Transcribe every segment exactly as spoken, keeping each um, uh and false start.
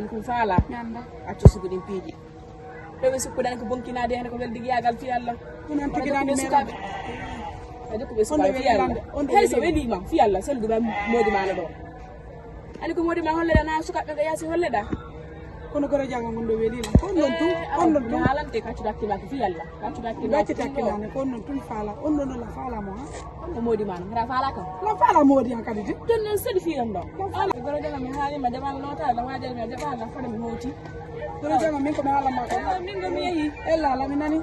Ko faala. Mi anndaa. Accu sugu ɗin piiji. Ɗo ɓe sukkuɗani ko bonkinaade heen ko weldigi yaagal fii Allah. Ko noon tigi ɗaani meeɗa. A jokku ɓe sukaaɓe fii Allah. Hay so weliima fii Allah, seldu ma moodi maano ɗo. Ani ko moodi ma holleɗa na sukaaɓe ɓe yaasi holleɗa. Kono goro janga ngon ɗo weli la. Kon non tu, kon non tu. Haalante ka cuɗa kima ko fii Allah. Ka cuɗa kima. Gacce takkilane, kon non tun faala. On non la faala mo ha. Ko moodi maano, hara faala kam. La faala moodi an kadi de. Ton non sedi fii on ɗo. Ala goro janga mi haalima jaɓal nota, la waajal mi jaɓal la fodde mi hoti. Goro janga min ko mi haala ma ko. Min ko mi yehi. Ella la mi nani.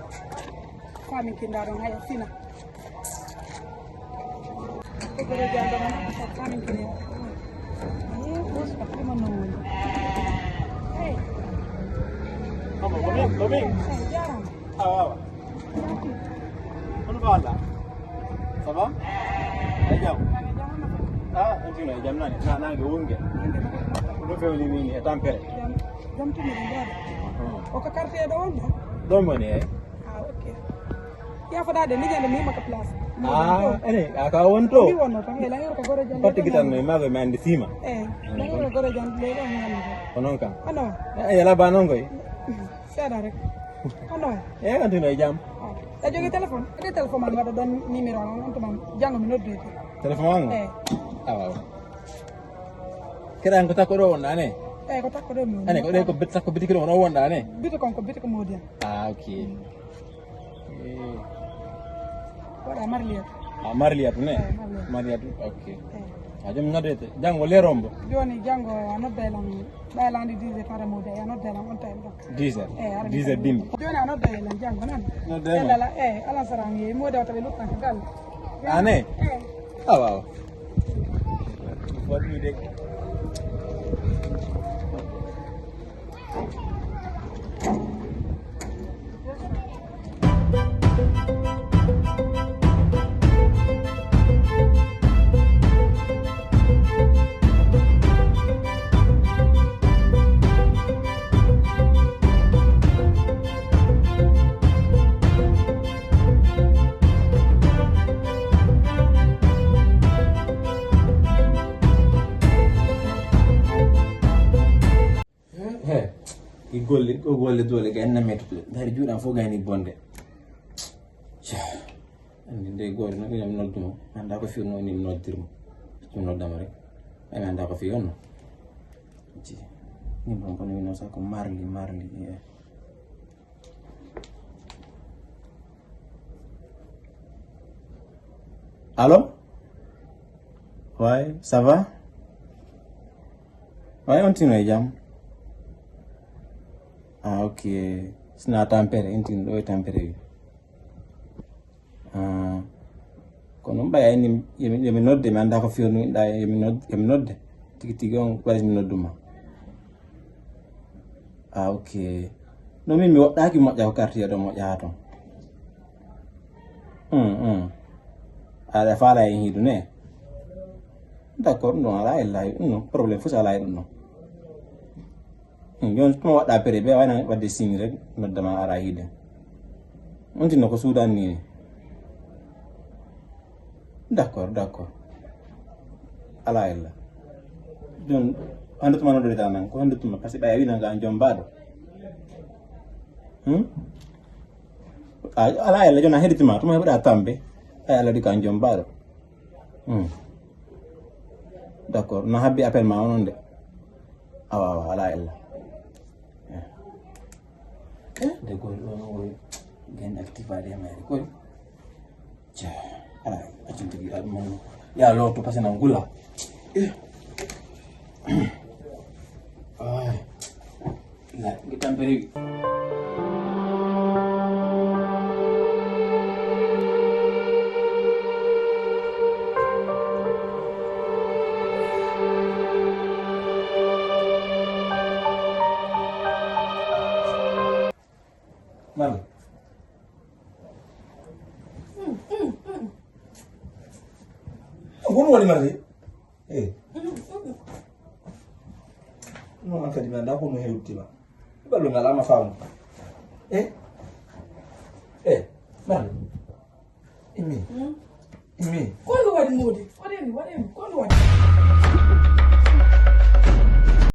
Ko min kinda ɗon haya fina. Ko goro janga ɗon ko min kinda. Ni ko ko mo non. Hey. Mama, ko min, ko min. Hey, jaram. Awa, awa. Kono ko Allah. Ça va? Ay jam. Ah, on tino e jam nani. Na na nge wonge. Ko do fewni min e tampere. Jam tino ɗum ɗaɗa. O ka quartier ɗo wonde? Ɗo woni e. Ah, ok. Ya fada de ni jande mi maka place. Ah, ene aka wonto. Mi wonno tan e la hero ka goro jande. Patti gitan no mago mi andi sima. Eh, la hero goro jande le ɗo mi andi. Ko non ka. Ano. Eh, yala ba non goy. Seeɗa rek. Kono e on tino e jam. A jogi téléphone? Ede téléphone am waɗa ɗon numéro am on tuma jango mi noddoyte. Téléphone am? Eh. Awa. Kiran ko takko ɗo wonɗa ne? Eh, ko takko ɗo mi woni. Ane ko ɗe ko bit takko bitiki ɗo wonɗa ne? Bito kon ko bito ko modiya. Ah, ok. Eh. Waɗa marliyat. Ah, marliyat ne? Eh, marliyat. Marliyat, ok. Eh. A jom noddete jango lerombo. Joni jango a nodda lan. Ɓay landi dix heures tara mode a nodda lan on time ɗo. Dix heures. Eh, ara dix heures dimbi. Joni a nodda lan jango nan. Nodda lan. Ala eh ala saran ye mode wata ɓe lukkan ko gal. Ane? Eh. Awa awa. Fodmi de. He, i golle, ko golle dole ga en nameto to. Dari juuɗam fof gayni bonde. Ca. Andi nde goore no ina mi nodduma. Anda ko firno ni mi noddirmo. Ɗum noddama rek. Ay mi anda ko fi on. Ci. Ni bon kono wino sa ko marli, marli. Eh. Allo? Ouais, ça va? Ouais, on tino e jam. Ah, ok. Sina tampere, on tino ɗo e tampere wi. Ah, kono mbaya ni yemi, yemi nodde, mi anda ko fiyo ni da yemi nodde, yemi nodde. Tigi tigi on waɗi mi nodduma. Ah, ok. No min mi woɗɗaki moƴƴa ko quartier ɗo moƴƴa ton. Hmm, hmm. Aɗa faala en hiidu ne? D'accord, ɗum ɗon alaa e laawi ɗum ɗon. Problème fof so alaa e ɗum ɗon. Hmm, jooni tuma waɗɗa pere ɓe wayna waɗde signe rek noddama ara hiide. On tinno ko suudan ni. D'accord, d'accord. Alaa illa. Jooni hannde tuma noddorita nan ko hannde tuma par ce que ɓay a wina ga joom mbaɗo. Hmm? Alaa illa jooni a heɗitima tuma heɓuɗa tambe. Ay Allah di ko an joom mbaɗo. Hmm. D'accord, no habbi appel ma onon de. Awa awa alaa illa. Eh. Eh, de koy ɗo no koy gen activade e mayre koy. Ca, ala, acin tigi almano. Ya lo to pase nan gula. Eh. Ay. La, ngi tampere. Mami. Ko ɗum waɗi marde? Eh. Non, an kadi mi anndaa ko no hewtima. Ballo ngal ama faamu. Eh? Eh, marde. Imi. Hmm? Imi. Ko ɗum waɗi moodi? Waɗi mi, waɗi mi. Ko ɗum waɗi?